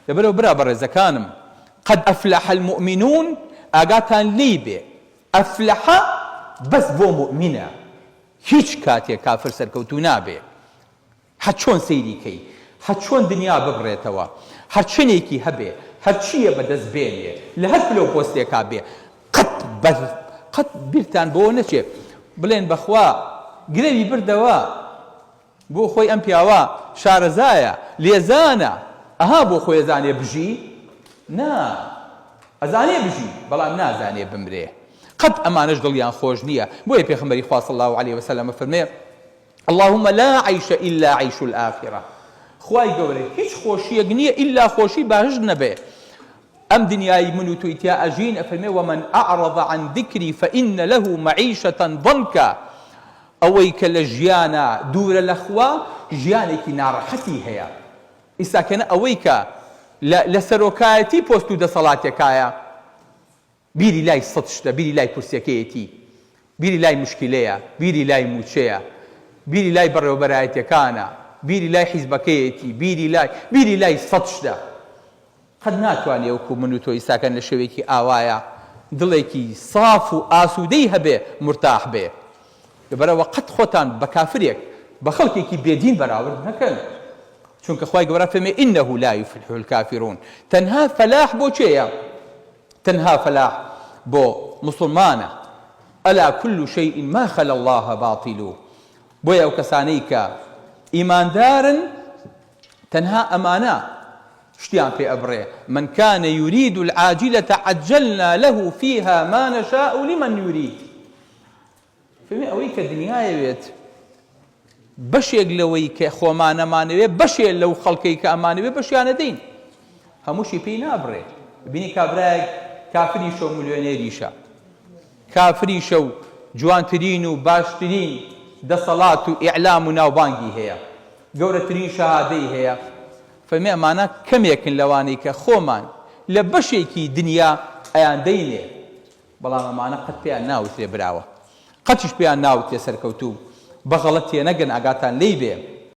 لەبەرئەوە برا بەڕێزەکانم قد افلح المومنون ئاگاتان لێی بێ افلح بەس بۆ موئمینە هیچ کاتێ کافر سەرکەوتوو نابێ هەر چۆن سەیری کەی هەر چۆن دنیا ببڕێتەوە هەر چەنێکی هەبێ هەرچییە بەدەست بێنێ لە هەر پلەو پۆستێکا بێ قەت بەر قەت بیرتان بەوە نەچێ بڵێن بەخوا گرەوی بردەوە بۆ خۆی ئەم پیاوە شارەزایە لێزانە ئەها بۆ خۆی ئەزانێ بژی نا ئەزانێ بژی بەڵام نازانێ بمرێ قەت ئەمانەش دڵیان خۆش نییە بۆیە پێخەمبەری خوا صلی اللە علیە وسلم ئەفەرمێ اللهم لا عیش الا عیش الاخرە خوای گەورە هیچ خۆشیەک نییە ئیلا خۆشی بەهەشت نەبێ ئەم دنیای من و تۆی تیا ئەژین ئەفەرمێ ومن اعرض عن ذکری فان له معیشە ضنکا ئەوەی کە لە ژیانا دوورە لە خوا ژیانێکی ناڕەحەتی هەیە ئیستا کەنە ئەوەی کە لە لە سەرۆکایەتی پۆست و دەسەڵاتێکایە بیری لای سەت شتە بیری لای کورسیەکەیەتی بیری لای مشکیلەیە بیری لای موچەیە بیری لای بەڕێوەبەرایەتیەکانە بیری لای حیزبەکەیەتی بیری لای بیری لای سەت شتە قەت ناتوانێ وەکو من و تۆ ئیستاکەن لە شەوێکی ئاوایا دڵێکی ساف و ئاسوودەی هەبێ مورتاح بێ لەبەرئەوە قەت خۆتان بە کافرێک بە خەڵکێکی بێ دین بەراورد مەکەن چونکە خوای گەورە فەرمی انه لا یفلح الکافرون تەنها فەلاح بۆ کێیە تەنها فەلاح بۆ موسڵمانە الا کل شیء ما خلا الله باطل بۆیە ئەو کەسانەی کە ئیماندارن تەنها ئەمانە شتیان پێ ئەبڕێ، من کان یرید العاجلە عجلنا له فیها ما نشاء لمن نرید، فەرمی ئەوەی کە دنیایەوێت بەشێک لەوەی کە خۆمانەمانەوێ بەشێ لەو خەڵکەی کە ئەمانەوێ بەشیان ئەدەین هەمووشی پێی نابڕێ بینی کابرایەک کافریشە و ملیۆنێریشە کافریشە و جوانترین و باشترین دەسەڵات و ئیعلام و ناوبانگی هەیە گەورەترین شەهادەی هەیە فەرمی ئەمانە کەمێکن لەوانەی کە خۆمان لە بەشێکی دنیا ئەیاندەینێ بەڵام ئەمانە قەت پێیان ناوترێ براوە قەتیش پێیان ناوترێ سەرکەوتوو بە غەڵەت تێنەگەن ئاگاتان لێی بێ.